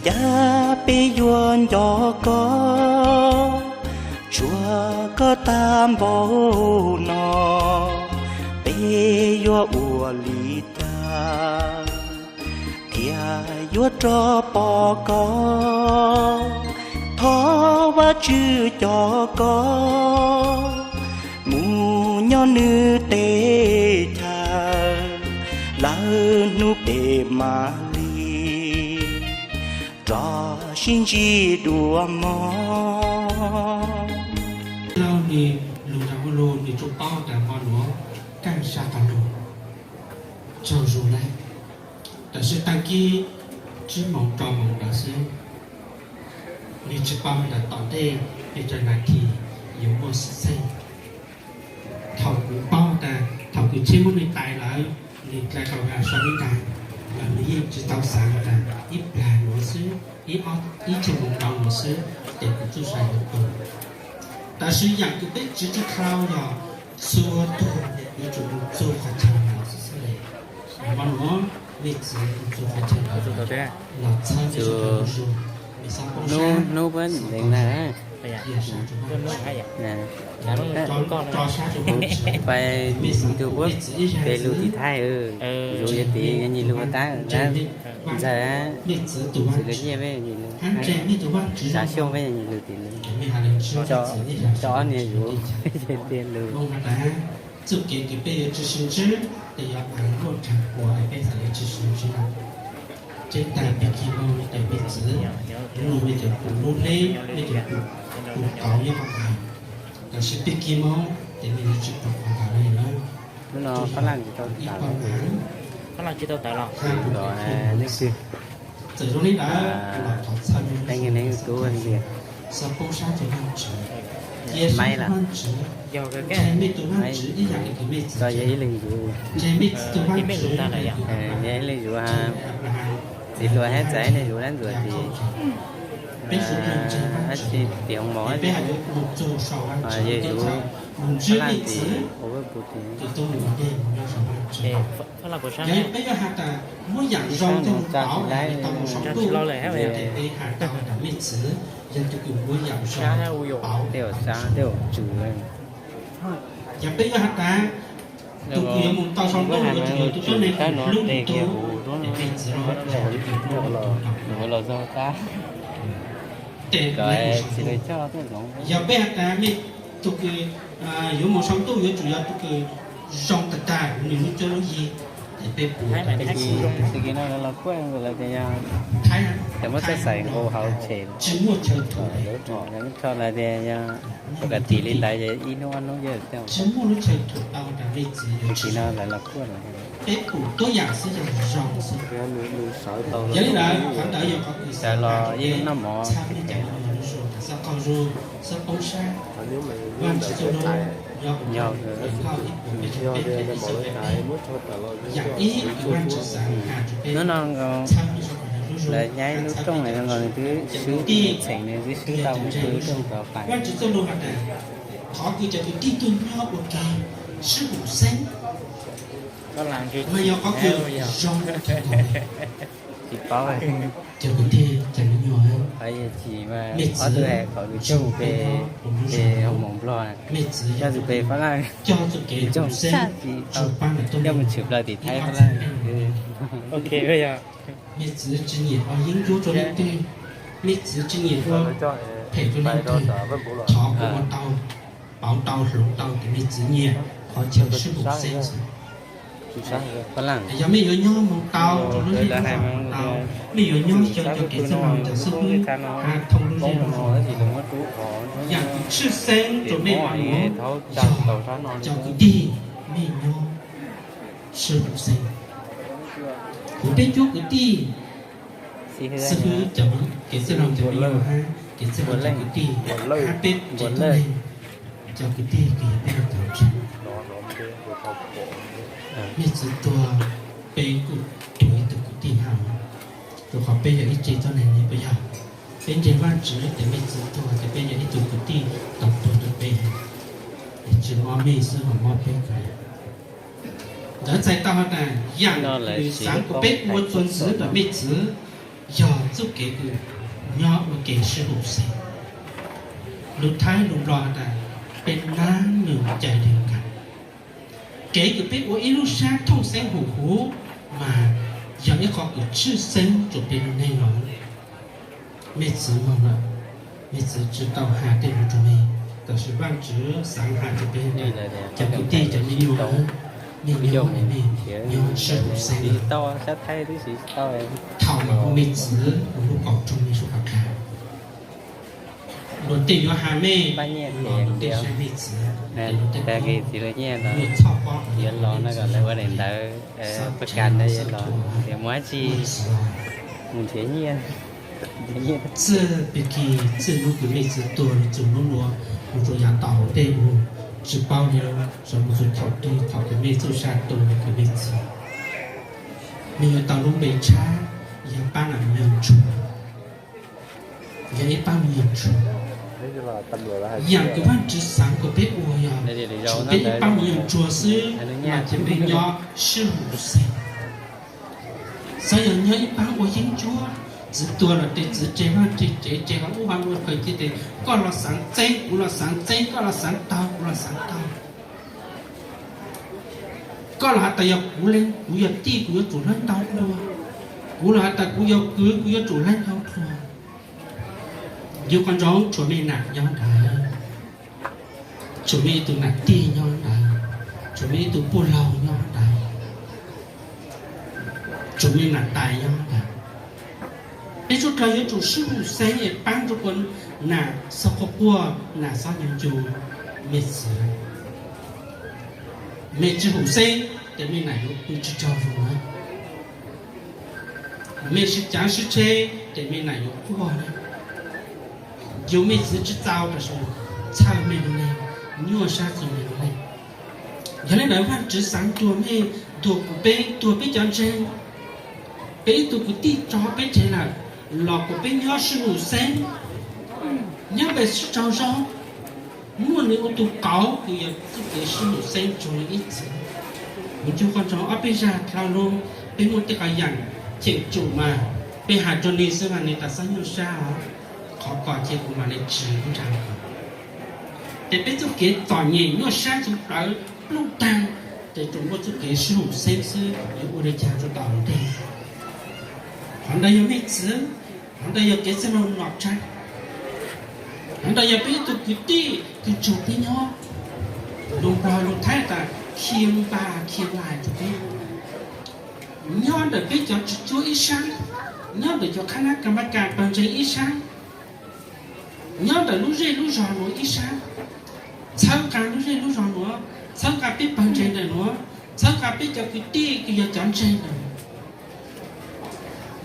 Yog peb yuav nco koj, tshuav koj tag npaum no, peb yuav ua li cas thiaj yuav rov pom koj? Thov Vajtswv coj koj mus nyob nws teb chaws, lawv hnub peb mam li rov sib ntsib dua mog. Laug nws lug nrag ua lug nws tsuas paub tas npog nuav kaaj sab qab lug tsaug zug lawm, tab sis taag kib tsib moos rau moos ntawd xwb, nws tsis paub tas tom ntej peb cov nas this yuav muaj xwm txheej. Thaum kuv paub tas thaum kuv cheb muab nws tais lawm, nws dlai tau so ib ntaag, los nws yeej tsis tau xaav tas ib plag nuav xwb, ib ob ib txhiab moos ntau nuav xwb, ces kuv txuj sa yuav tuag. Tab sis yaam kws peb tsiv tsi dlhau yog txhua tug yuav tsum mus txug qhov chaw ntawd xwb xwb le. Hmo nuav mej txiv mus txug qhov chaw ntawd los txhawb mej sawv daws lub zug, mej xob poob sab, xob poob sab, tso sab rua Vaajtswv, mej xob poob mej txiv ib zag xwb, zuv yuav tim nyuag lug tab ntawd, ntxawg, mej txiv tus Vaajtswv, hab ntseeg mej tus Vaajtswv, tsav xyooj peb nyuag lug tim lug, tso ob niag zuv, tiag lug. Txuj kev kws peb yuav tsi sib ntsib, tes yuav luaj tshaj kuas peb txhad le tsi sib ntsib lawm. Tseeb tag pig kig moog tes mej txiv, nub nua mej cov pum lub hleb, mej cov pum kauv nyob qhov ntawd, tab sis pig kig moog tes mej yuav tsi rua qhov ntawd le na. Hnub no Fab Laj tsis tau tawm, Fab Laj tsis tau tawm los, txawm zoo li ntawd los thov txhawb mej lub zug, xob poob sab rua Vaajtswv, cia siab rua Vaajtswv, ntseeg mej tus Vaajtswv ib yam li kws mej txiv, ntseeg mej txiv tus Vaajtswv, ntseeg Aplahas, ntseeg Yaakov, peb sawv daws ntseeg Vaajtswv, peb yuav mus txug sau Vaajtswv lub teb chaws, mus ntsib mej txiv kws tuaj mus ua dej mus nyob sau Vaajtswv. Yog peb yuav has tas muab yaam zoo coj mus pauv, tau mus sau ntuj, ces peb has tau tas mej txiv yog tug kws muab yaam zoo pauv, tej zaum tsum. Yog peb yuav has tas tug kws yuav mus tau sau ntuj yuav tsum yog tug tuab neeg kws hlub tug tub, ces mej txiv los yog tug kws hlub tug tub. Yog peb has tas mej tug kws yuav mus sau ntuj yuav tsum yog tug kws zoo tag tag, nws lub cuab lub yig, ces peb puas tas mej txiv. Thaib, tsis muaj chaw thuam, tsis muaj lub chaw thuam tau tas mej txiv, tsis muaj lub chaw thuam tau tas mej txiv, peb pum tuab yaam xwb yog zoo xwb. Yog li ntawd qhov ntawd yog qhov kws xav los ib lub noj mov, txhawb mej cov me nyuam lub zug tas xob qaug zug, xob poob sab, Vaajtswv txuj lug yog nkauj ib puas peb caug peb, yaam ib kws Vaajtswv xav has rua peb, txhawb mej sawv daws lub zug, lawv nyaib lub rooj zoo nkaus nws twb swb txheem, nws twb swb tau mus pw rooj tod pais. Vaajtswv txuj lug has tas thov kws cov kwv tij tuaj nyob ua ke sib pum xeeb, mas yog qhov kws zoo tsis paub. Cov kwv tij cov me nyuam, mej txiv tsis pub koj lub zug, mej txiv coj txuj kev pum xeeb tsuas paab ntawm tuab neeg ib ob txheeb leej. Mej txiv tsis nyiam ua yeeb ncuab rua leej twg, mej txiv tsis nyiam ua phem rua leej twg, thov kom ua tau, pauv tau, hloov tau tes mej txiv nyiam qhov chaw sib pum xeeb xwb. Yog mej yuav nyob moog tau rua lub zej lub zog tau, mej yuav nyob xyaw cov kev txwj laug cov xib hwb has thooj lub zej lub zog, yaam kws tshwj xeeb rua mej mas yog cov kwv tij mej nyob sib pum xeeb. Kuv peb cuab kwv tij, xib hwb cov kev txwj laug cov me nyuam hab kev txwj laug cov kwv tij, hab peb tsev tuab neeg cov kwv tij kws yog peb cov ntseeg. Mej txiv tuag, peb kuj tuag ib tug kwv tij hab, rua qhov peb yog ib tsev tuab neeg ne puas yog? Peb ntseeg Vaajtswv tes mej txiv tuag tes peb yog ib tug kwv tij tau tuag rua peb, tsis mob mej xwb ho mob peb kawg. Ntawd txhais tau has tas yaam kws xaav kuas peb ua txuas ntxiv rua mej txiv yog txuj kev kws nyob ua ke sib hum xeeb. Lus Thaib lus Nplog has tas เป็นน้ำหนึ่งใจเดียวกัน. Kev kws peb ua ib lub sab thooj xeeb hum huv mas yog ib qho kws tshwj xeeb rua peb lub neej no. Mej txwv mog lawm, mej txwv tsi tau has tej nuav rua mej, tab sis Vaajtswv xaav has rua peb, cov kwv tij cov me nyuam, mej nyob, mej nyob sib hum xeeb. Thaum mas ua mej txwv ua lub kaum rooj mej sub qhov kham, luag tej yuav has mej, luag tej saib mej txwv, luag tej txhoj pob, ua ntawd, txhua txhua, txij pig kig txij nub kws mej txwv tuag txug nub nuav, mus rua yav tom hauv tej mus tsi paub li, tsuas mus txug thaum twg thaum kws mej txuj sa tuag kws mej txwv, mej yuav tau lub npe tshab yog paab nam yog ntsuag, yog ib paab nam yog ntsuag. Yaam kws Vaajtswv xaav kuas peb ua yog tshuav peb ib paab nam yog ntsuag xwb mas ces peb nyob sib hum xeeb. Xaav yog nyob ib paab ua yeeb ncuab, txwv tuag los tes txwv tseg, vaj tseg tsev tseg, ho ub ho luag kawg cia tes koj los xaav txeeb, kuv los xaav txeeb, koj los xaav taug, kuv los xaav taug. Koj los has tas yog kuv leej, kuv yog tij, kuv yuav tsum hlawb ntau dlua. Kuv los has tas kuv yog kwv, kuv yuav tsum hlawb ntau dlua. Yuav qhov ntsoov tshuav mej nam nyob ntawd, tshuav mej ib tug nam tij nyob ntawd, tshuav mej ib tug puj laug nyob ntawd, tshuav mej nam tais nyob ntawd. Peb suav dlawg yuav tsum sib hum xeeb es paab rua kuas nam xob quaj quaj, nam xob ncu ncu, mej txwv. Mej tsi hum xeeb tes mej nam yuav pw tsi tsaug zug na. Mej sib caav sib tsheb tes mej nam yuav quaj na. Yug mej txwv tsi txaus tab sis txhawj mej lub neej, nyuaj sab txug mej lub neej. Yog le ntawd Vaajtswv xaav tuag mej, tuag kuv peb, tuag peb cov ntseeg. Peb ib tug kwv tij tso peb tseg lawm los kuas peb nyob sib hum xeeb, nyob peb sib tsaug zog, muaj nwg ua tug qauv kws yog txuj kev sib hum xeeb tsuag le ib txwm. Kuv cug qhov ntsoov ob peb zag dlhau lug, peb muaj tej qhov yaam cheem tsum mas peb has rua nwg xwb mas nwg tas xob nyuaj sab os, qhov ko ces kuv mam le tswv nraag. Tes peb txuj kev txom nyem nyuaj sab txug plawv pluj taag, tes tsuas muaj txuj kev sib hum xeeb xwb yuav ua le caag rua tom ntej. Qhov ntawd yog mej txwv, qhov ntawd yog kev txwj laug nom tsab, qhov ntawd yog peb ib tug kwv tij kws tsuag peb nyob. Lug Nplog lug Thaib tas khi npa khi npais rua peb, nyob ntawm peb cov tswv cuab ib sab, nyob ntawm cov qhab nab kas mab kas pawg ntseeg ib sab, nyob ntawm lub zej lub zog nuav ib sab, txhawb nqa lub zej lub zog nuav, txhawb nqa peb pawg ntseeg ntawm nuav, txhawb nqa peb cov kwv tij kws yog cov ntseeg ntawm nuav.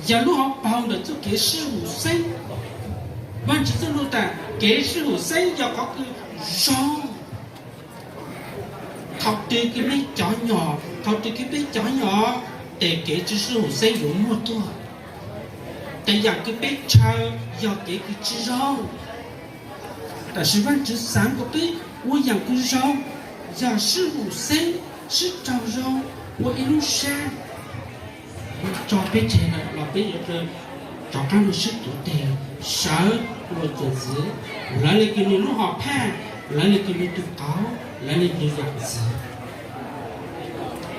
Yog lub hauv paug ntawm txuj kev sib hum xeeb, Vaajtswv txuj lug tas kev sib hum xeeb yog qhov kws zoo. Thaum twg kws mej cov nyom, thaum twg kws peb cov nyom, tes kev tsi sib hum xeeb yuav muaj tuaj. Tes yaam kws peb ntshaw yog kev kws tsi zoo. Tab sis Vaajtswv xaav kuas peb ua yaam kws zoo, yog sib hum xeeb, sib tsaug zog, ua ib lub sab. Tso peb tseg lawm los peb yuav rov qaab lug sib tuav tes, sawv luag txwv txwv, lawv le kws nwg lub hom phaj, lawv le kws nwg tug qauv, lawv le kws nwg yaam txwv.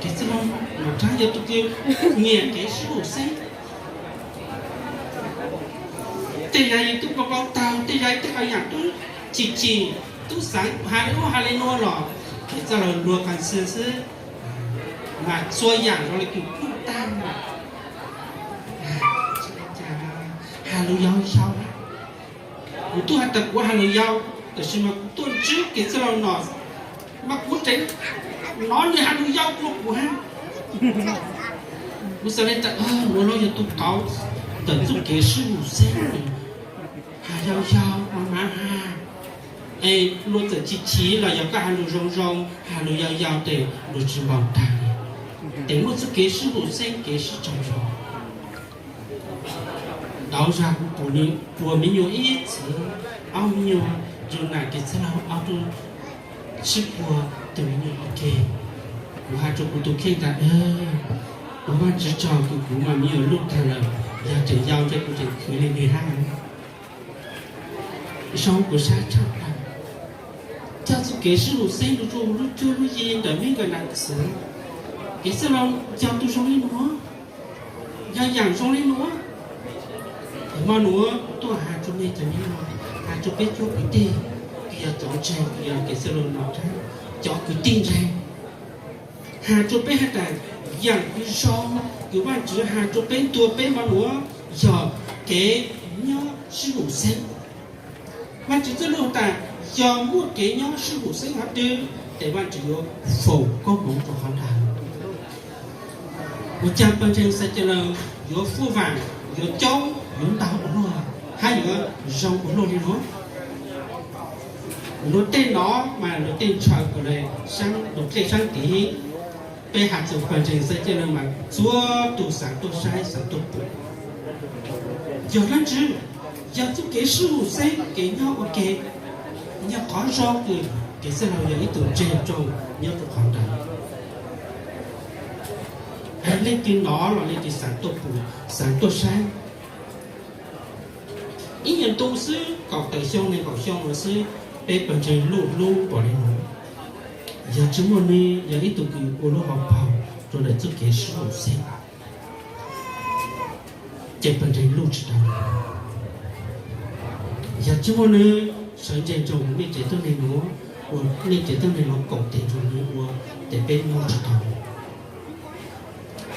Kev txwj laug nom tsab yog tug kws nyiam kev sib hum xeeb. Tej zag yug tub npau npau taug, tej zag tej qhov yaam tub chim chim, tub xaav has le ub has le nuav los kev txwj laug luag qas xwb xwb, mas txhua yaam zoo le kws pluj taag. Has lug yau yau, kuv tub has tas kuv has lug yau, tab sis mas kuv tuaj ntsib kev txwj laug no mas kuv tseem hnov nwg has lug yau rua kuv hab. Kuv xaav le tas, nuav lub yog tug qauv ntawm txuj kev sib hum xeeb, has yau yau mas mas has, es luag txawm chim chim los yog koj has lug zoo zoo, has lug yau yau tes luag tsi npau taag li. Tes muaj txuj kev sib hum xeeb, kev sib tsaug zog. Ntau zag kuv pum nwg puag me nyuam ib txwv, ob me nyuam, yug nam kev txwj laug ob tug, sib puag tug me nyuam ua ke. Kuv has rua kuv tug kheej tas, kuv Vaajtswv tsaug kws kuv mas me nyuam luj taag lawm, Yog tseem yau ces kuv tseem khwv li nws hab. Zoo kuv sab tshaj plaws. Coj txuj kev sib hum xeeb rua lub cuab lub yig ntawm meb nkawd nam txiv. Kev txwj laug yog tug zoo li nuav, yog yaam zoo li nuav. Hmo nuav tuaj has rua mej cov me nyuam, has rua peb cuab kwv tij, kws yog cov ntseeg, kws yog kev txwj laug nov rab, cov kwv tij ntseeg, has rua peb has tas yaam kws zoo, kws Vaajtswv has rua peb ntuag peb hmo nuav yog kev nyob sib hum xeeb. Vaajtswv txwj laug tas yog muaj kev nyob sib hum xeeb hov twg, ces Vaajtswv yuav foom koob moov rua qhov ntawd. Ua caag pawg ntseeg Xa Ca Laug yuav fuaj vaam, yuav coob, yuav ntau ua luaj, hab yuav zoo ua luaj li nuav? Luag tej nov mas luag tej ntshaw kuv le, luag tej saab tiv, peb has txug pawg ntseeg Xa Ca Laug mas txhua tug xaav tuaj saib xaav tuaj pum. Yog dlaab tsi? Yog txuj kev sib hum xeeb, kev nyob ua ke, yog qhov zoo kws kev txwj laug yog ib tug ntseeg rua nyob rua qhov ntawd. Leej twg nov los leej twg xaav tuaj pum, xaav tuaj saib. Ib nyuag ntu xwb, kaum tawm xyoo nees nkaum xyoo nuav xwb, peb pawg ntseeg luj hlub npaum li nuav. Yog tsi muaj nwg yog ib tug kws ua lub hauv paug rua ntawm txuj kev sib hum xeeb, ces pawg ntseeg luj tsi tau. Yog tsi muaj nwg sawv ntsees rua mej cev tuab neeg nuav, ua mej cev tuab neeg nuav koom tes rua nwg ua, ces peb luj tsi tau.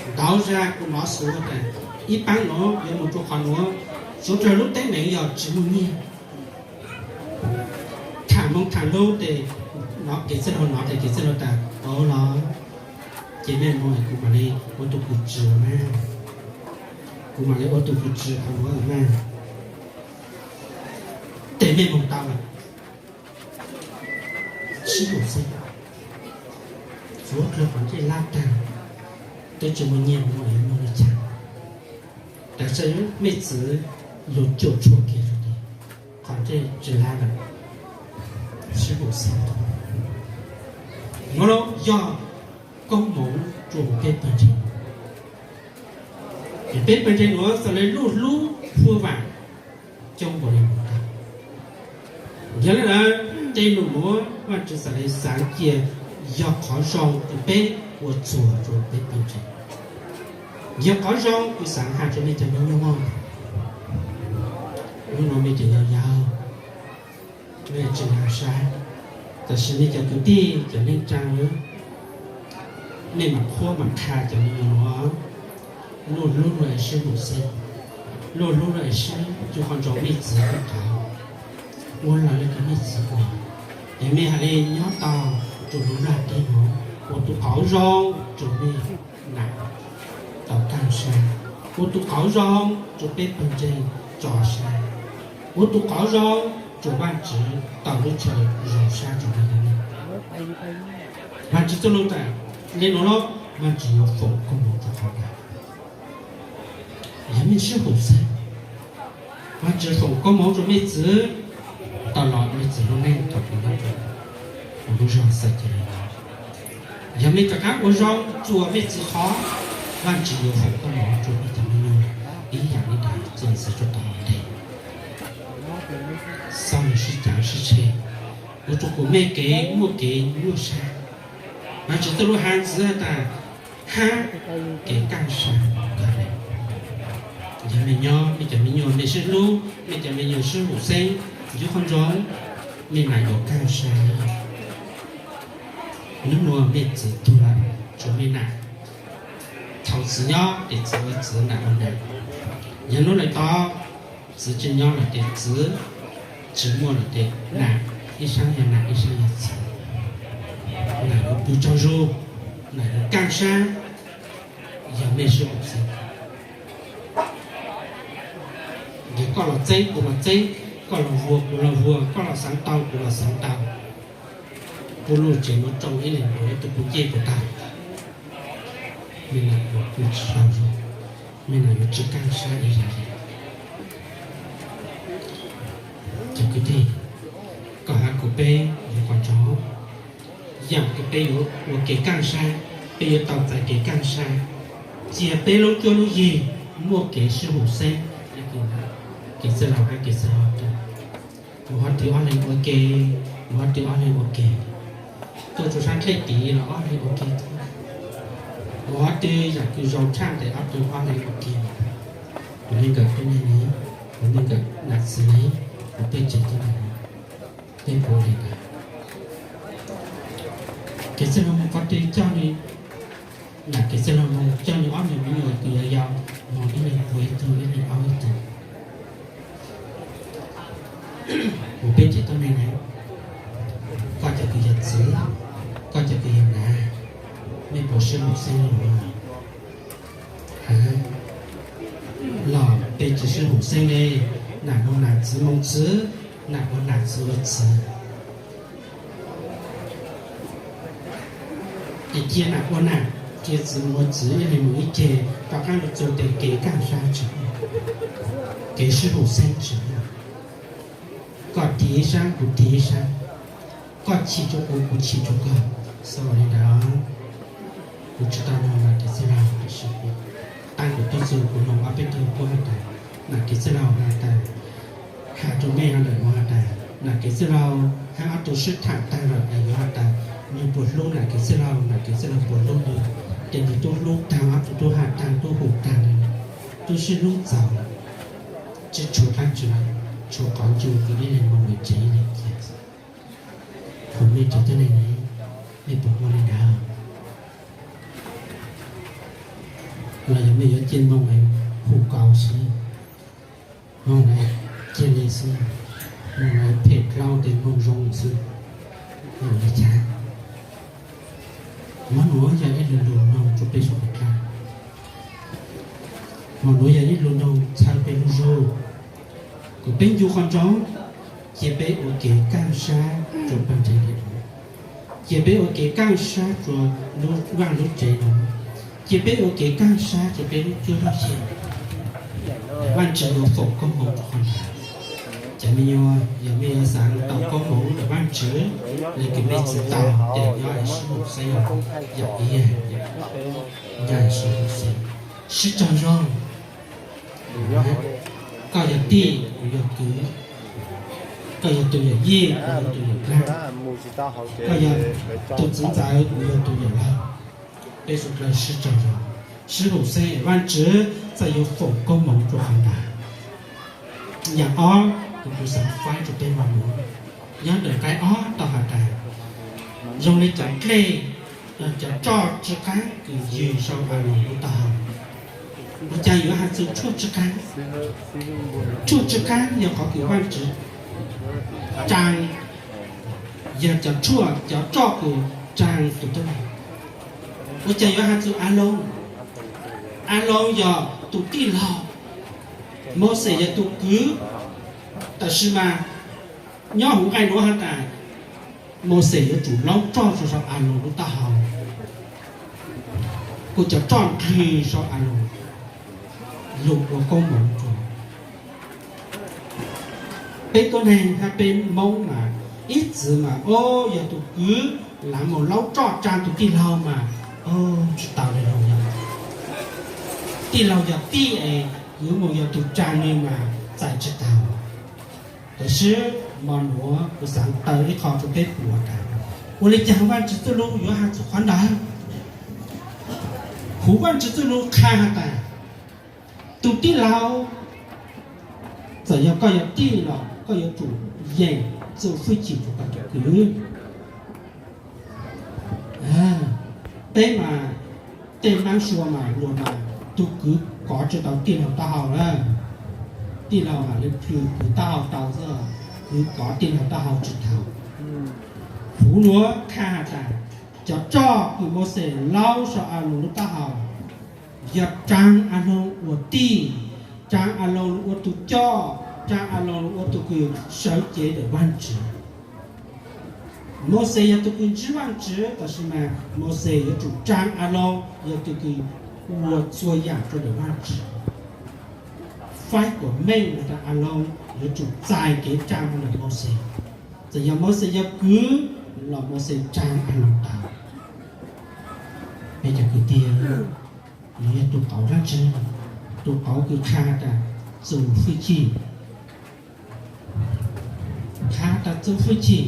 Ntau zag kuv nov xuv tas ib paab nuav yuav moog rua qhov nuav, suav dlawg lub teeb meem yog tsi muaj nyiaj. Tham moog tham lug tes, nov kev txwj laug, nov tes kev txwj laug tas, Au los, ces mej moog es kuv mam li ua tug kws tswv mas, kuv mam li ua tug kws tswv qhov nuav mas. Ces mej moog tau lawm. Sib hum xeeb, suav dlawg qhov ntsej lab taag, twb tsi muaj nyiaj moog yuav moog le caag. Tab sis mej txwv lug cuam tshuam kev rua tes, qhov ntsej tsi lab lawm. Sib hum xeeb, nuav yog koob moov rua peb pawg ntseeg. Es peb pawg ntseeg nuav xaav le luj hlub fuaj vaam coob npaum le nuav tau. Yog le ntawd, tej num nuav Vaajtswv xaav le xaav cia yog qhov zoo kws peb ua txuag rua peb pawg ntseeg. Yog qhov zoo kws xaav has rua mej cov me nyuam mog. Nub nuav mej tseem yau yau, mej tsi nqa sab, tab sis mej cov kwv tij cov neej tsaa, mej mam qhuab mam qha cov me nyuam nuav, luj hlub luj es sib hum xeeb, luj hlub luj es sib cu qhov ntsoov mej txwv koj qhov, ua lawv le kws mej txwv ua. Es mej has le nyob tau rua lub nplaj teb nuav, ua tug qauv zoo rua mej nam tau taag sab, ua tug qauv zoo rua peb pawg ntseeg tso sab, ua tug qauv zoo rua Vaajtswv tau lub chaw zoo sab rua mej le nuav. Vaajtswv txuj lug tas le nuav los Vaajtswv yuav foom koob moov rua qhov ntawd. Yog mej sib hum xeeb, Vaajtswv foom koob moov rua mej txwv tau los mej txwv lub neej tau kuv nyob rua kuv lub zog Xa Ca Laug. Yog mej rov qaab ua zoo txuas mej txwv qhov, Vaajtswv yuav foom koob moov rua mej cov me nyuam ib yaam le ntawd txuas ntxiv rua tau nteg. Xob le sib caav sib tsheej, ua rua kuas mej kev muaj kev nyuaj sab. Vaajtswv txuj lug has ntxiv tas, hab kev kaaj sab. Yog mej nyob mej cov me nyuam mej sib hlub, mej cov me nyuam sib hum xeeb, ncu qhov ntsoov, mej nam yuav kaaj sab. Nub nuav mej txwv tuag lawm, tshuav mej nam. Thaus txwv nyob ces txwv ua txwv, nam ua nam. Yog nub lawm tod, txwv tsi nyob lawm ces txwv, tsi muaj lawm ces nam, ib sab yog nam ib sab yog txwv. Nam yuav pw tsaug zug, nam yuav kaaj sab. Yog mej sib hum xeeb, yog koj los txeeb kuv los txeeb, koj los vuag kuv los vuag, koj los xaav tau kuv los xaav tau, puab luj tsev muab tsoo ib leeg ua ib tug puj ncej puas tau? Mej nam yuav pw tsi tsaug zug, mej nam yuav tsi kaaj sab ib zag le. Cov kwv tij, koj hab kuv peb yuav qhov ntsoov, yaam kws peb yuav ua kev kaaj sab, peb yuav tau txais kev kaaj sab, cia peb lub cuab lub yig Muaj kev sib hum xeeb, kev txwj laug hab kev txwj laug tuaj, mus qhov twg ob leeg ua ke, mus qhov twg ob leeg ua ke, tuaj rua sab dlej tid los ob leeg ua ke, mus qhov twg yam kws zoo tshaj tes ob tug ob leeg ua ke. Kuv neej nkawm tuab neeg ne, kuv neej nkawm nam txiv ne, kuv peb tsev tuab neeg, peb puav leej na. Kev txwj laug mus qhov twg coj li, nam kev txwj laug mus coj li ob leeg me nyuam kws yau yau, mus ib leeg puag ib tug, ib leeg aub ib tug. Kuv peb tsev tuab neeg na, koj cov kws yog txiv, koj cov kws yog nam, mej puas sib hum xeeb li? Los peb tsi sib hum xeeb le, nam moog nam, txiv moog txiv, nam ua nam, txiv ua txiv. Es cia nam ua nam, cia txiv moog ua txiv, ib leeg mus ib ceg, rov qaab lug txug tes kev kaaj sab tsi, kev sib hum xeeb tsi. Koj tig ib sab, kuv tig ib sab, koj chim rua kuv, kuv chim rua koj, xwb ua li ntawd. Kuv tsi tau noog nam kev txwj laug, tab sis kuv, taab kuv tuaj txug kuv noog ob peb tug puab has tas, nam kev txwj laug has tas, has rua mej hab ntawm nuav has tas, nam kev txwj laug hab ob tug sib tham taag lawm es yuav has tas nwg puas hlub nam kev txwj laug, nam kev txwj laug puas hlub nwg, ces nwg tub hlub taag, ob tug tub has taag, tub hum taag, tub sib hlub txaus, tsi tshuav dlaab tsi, tshuav qhov ncu kws ib leeg moog mus tsev ib leeg cia. Thaum mej tsev tuab neeg, mej puas muaj le ntawd? Los yog mej yuav cia moog hum kaus xwb, moog cia le xwb, moog phem dlhau tes moog zoo xwb, yog le caag? Moj nuav yog ib lug lug noog rua peb suav dlawg. Moj nuav yog ib lug noog txhawb peb lub zug, kuas peb ncu qhov ntsoo, cia peb ua kev kaaj sab rua paaj ntseeg le, cia peb ua kev kaaj sab rua lub vaaj lub tsev nuav, cia peb ua kev kaaj sab rua peb lub cuab lub yig. Vaajtswv yuav foom koob moov rua qhov ntawd. Cov me nyuam, yog mej yuav xaav tau koob moov ntawm Vaajtswv, le kws mej tsi tau, ces nyob es sib hum xeeb, yog ib yam, nyob es sib hum xeeb, sib tsaug zog. Koj yog tij, kuv yog kwv, koj yog tug yawm yij, kuv yog tug yawm dlaab, koj yog tug txiv ntxawm, kuv yog tug yawm laug, peb suav dlawg sib tsaug zog, sib hum xeeb, Vaajtswv txawm yuav foom koob moov rua qhov ntawd. Yaam ob kws kuv xaav faib rua peb moj nuav, nyob ntawm nqai ob tau has tas, zoo le cov dlej, cov roj tsw qaab kws ywg sau Aloos lub taub hau. Ua caag yuav has txug tshuaj tsw qaab? Tshuaj tsw qaab yog qhov kws Vaajtswv tsaa, yog cov tshuaj, cov roj kws tsaa tug tuab neeg. Ua caag yuav has txug Aloos? Aloos yog tug tij laug, Mauxes yog tug kwv, tab sis mas nyob huv nqai nuav has tas, Mauxes yuav tsum laub roj sau sau Aloos lub taub hau, kuas cov roj nqig sau Aloos, lug ua koob moov rua. Peb tuab neeg hab peb Moob mas, ib txwv mas, o, yog tug kwv, laav moog laub roj tsaa tug tij laug mas, o, tsi tau le lug yog. Tij laug yog tij es, kwv moog yog tug tsaa nwg mas txais tsi tau. Tab sis moj nuav kuv xaav taw ib qho rua peb pum tas, ua le caag Vaajtswv txuj lug yuav has txug qhov ntawd? Huv Vaajtswv txuj lug qha has tas, tug tij laug, txawm yog koj yog tij los koj yuav tsum yeem txuj fwj chim rua koj cov kwv. Peb mas, tej maab sua mas luas mas, tug kwv kov tsi tau tij laug taub hau lawm. Tij laug mas le plhws kwv taub hau tau xwb, kwv kov tij laug taub hau tsi tau. Huv nuav qha has tas, cov roj kws Mauxes laub sau Aloos lub taub hau, yog tsaa Aloos ua tij, tsaa Aloos ua tug coj, tsaa Aloos ua tug kws sawv cev ntawm Vaajtswv. Mauxes yog tug kws ntsib Vaajtswv, tab sis mas Mauxes yuav tsum tsaa Aloos yog tug kws ua txhua yaam rua ntawm Vaajtswv. Faib kuas meej has tas Aloos yuav tsum txais kev tsaa moog ntawm Mauxes. Txawm yog Mauxes yog kwv los Mauxes tsaa Aloos tau. Peb cov kwv tij, nov yog tug qauv dlaab tsi? tus qauv kws qha tas txuj fwj chim, qha tas txuj fwj chim.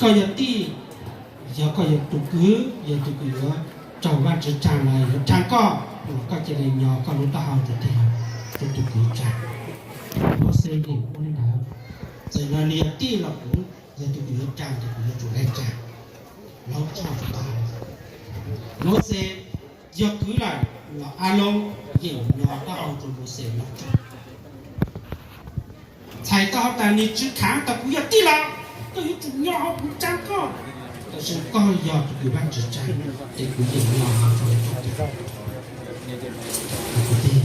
Koj yog tij, yog koj yog tus kwv, yog tus kws yuav raug Vaajtswv tsaa los yuav tsaa koj, koj ca le nyo koj lub taub hau rua tij laug, rua tus kwv tsaa. Mauxes yeej ua le ntawd. Txawm yog nwg yog tij los kuv yog tus kws yuav tsaa, tus kws yuav tsum le tsaa. Laug tshaj tau. Mauxes yog kwv lawm los Aloos yeej nyo taub hau rua Mauxes laug tshaj. Txhais tau has tas nwg tsi khaav tas kuv yog tij laug, koj yuav tsum nyo hauv kuv tsaa koj. Tab sis koj yog tus kws Vaajtswv tsaa, ces kuv yeej nyo hauv koj tsaa. Kwv tij,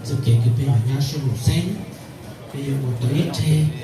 txuj kev kws peb yuav nyob sib haum xeeb, peb yuav ua tau ib teg,